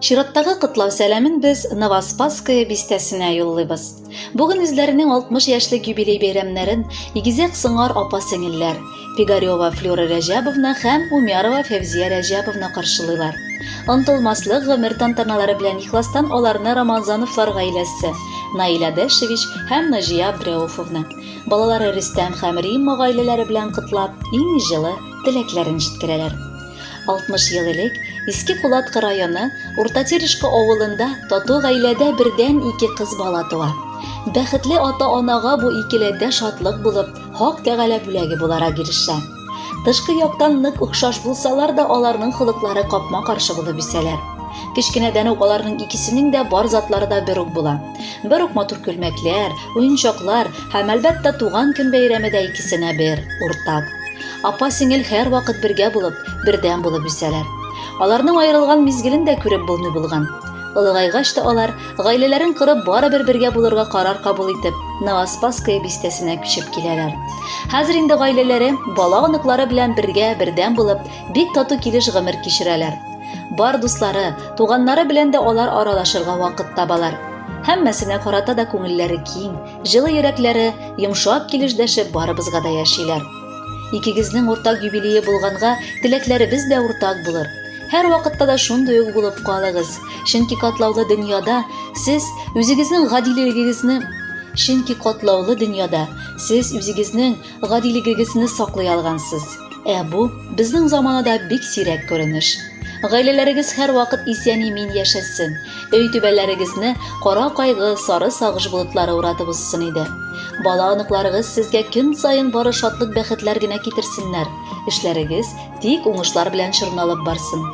Чираттагы котлау сәламен без Новоспасское бистәсенә юллыйбыз. Бүген үзләренең 60 яшьлек юбилей бәйрәмнәрен игезәк сыңар апа-сеңелләр Пигарева Флюра Рәҗәбовна һәм Умярова Фәүзия Рәҗәбовна каршылыйлар. Онтылмаслык гомер тантаналары белән ихластан аларны Рамазановлар гаиләсе, Наилә Дэшевич һәм Наҗия Абдрәуфовна, балалары Рөстәм һәм Римма гаиләләре белән котлап, иң җылы теләкләрен җиткерәләр. 60 ел элек Иске Кулаткы районы Урта Терешка авылында тату гаиләдә бердән ике кыз бала туа. Бәхетле ата-анага бу икеләтә шатлык булып, Хак Тәгалә бүләге буларак ирешә. Тышкы яктан нык охшаш булсалар да, аларның холыклары капма-каршы булып үсәләр. Кечкенәдән үк аларның икесенең дә бар затлары да бер үк була. Бер үк матур күлмәкләр, уенчаклар һәм, әлбәттә, туган көн бәйрәме дә икесенә бер, уртак. Апа-сеңел һәрвакыт бергә булып, бердәм булып үсәләр. Аларның аерылган мизгелен дә күреп булмый булган. Олыгайгач та алар, гаиләләрен корып, барыбер бергә булырга карар кабул итеп, Новоспасское бистәсенә күчеп киләләр. Хәзер инде гаиләләре, бала-оныклары белән бергә, бердәм булып, бик тату килеш гомер кичерәләр. Бар дуслары, туганнары белән дә алар аралашырга вакыт табалар. Һәммәсенә карата да күңелләре киң, җылы йөрәкләре йомшак килеш дәшеп барыбызга да яшиләр. Икегезнең уртак юбилее булганга, теләкләребез дә уртак булыр. Һәрвакытта да шундый ук булып калыгыз. Чөнки катлаулы дөньяда сез үзегезнең гадилегегезне Чөнки катлаулы дөньяда сез үзегезнең гадилегегезне саклый алгансыз. Ә бу безнең заманада бик сирәк күренеш. Гаиләләрегез һәрвакыт исән-имин яшәсен. Өй түбәләрегезне кара кайгы, сары сагыш болытлары уратып узсын иде. Бала-оныкларыгыз сезгә көн саен бары шатлык-бәхетләр генә китерсеннәр. Эшләрегез тик уңышлар белән чорналып барсын.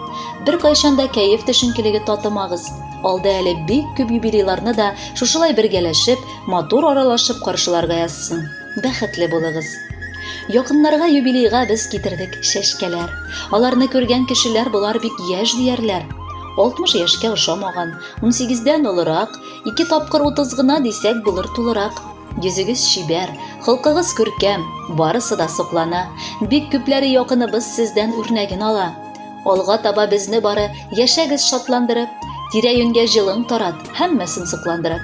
Беркайчан да кәеф төшенкелеге татымагыз. Алда әле бик күп юбилейларны да шушылай бергәләшеп, матур аралашып каршыларга язсын. Бәхетле булыгыз. Якыннарга юбилейга без китердек чәчкәләр. Аларны күргән кешеләр болар бик яшь диярләр. 60 яшькә ошамаган, 18-дән олырак, ике тапкыр 30 гына дисәк булыр тулырак. Йөзегез чибәр, холкыгыз күркәм, барысы да соклана. Бик күпләре якыныбыз сездән үрнәген ала. Алга таба безне бары яшәгез шатландырып, тирә-юньгә җылың тарат, һәммәсен сокландырып.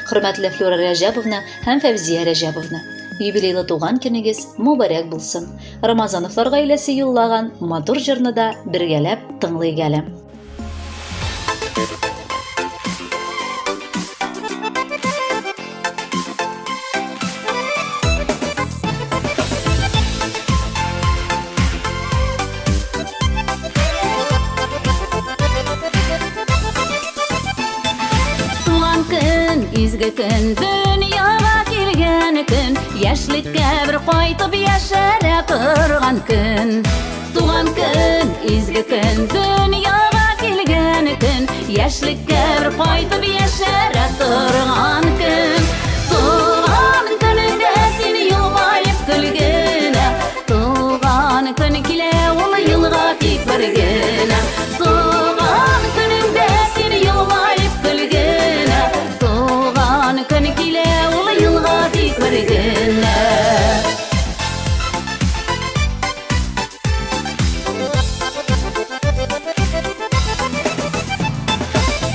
Хөрмәтле Флюра Рәҗәповна һәм Фәүзия Рәҗәповна, юбилейлы туган көнегез мөбарәк булсын. Рамазановлар гаиләсе юллаган матур җырны да бергәләп тыңлыйк әле. Туган көн, изге көн, дөньяга килгән көн, яшьлеккә бер кайтып яшәрә торган көн. Туган көн, изге көн, дөньяга килгән көн, яшьлеккә бер кайтып яшәрә торган көн. Туган көнеңдә син елмаеп көлгенә, туган көн килә ул елга тик бер генә. Туган көнеңдә син елмаеп көлгенә, туган көн килә ул елга тик бер генә.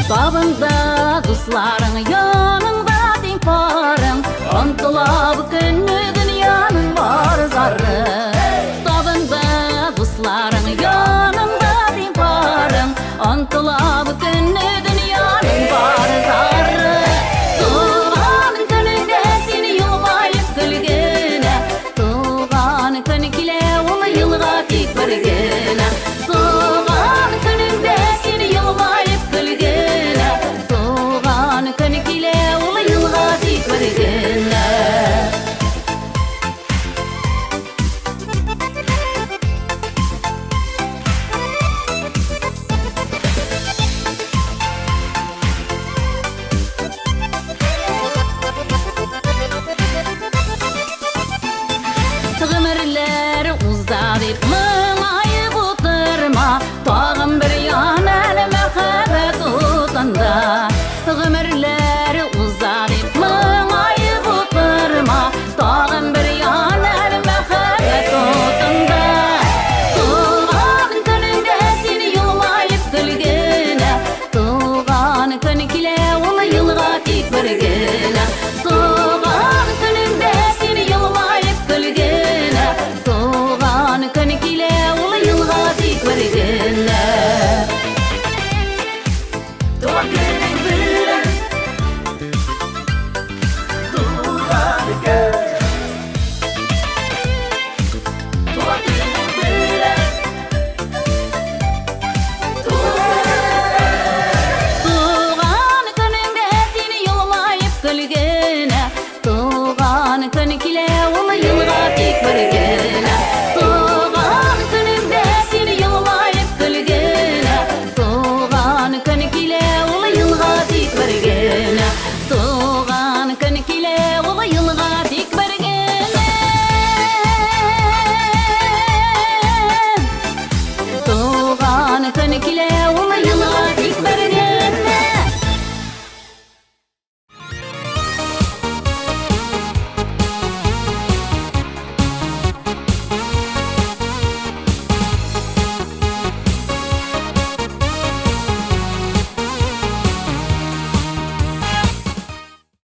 Табында дусларың, яныңда тиң парың, Онтыла бу көнне дөньяның бар зары. Табында дусларың, яныңда тиң парың, Онтыла бу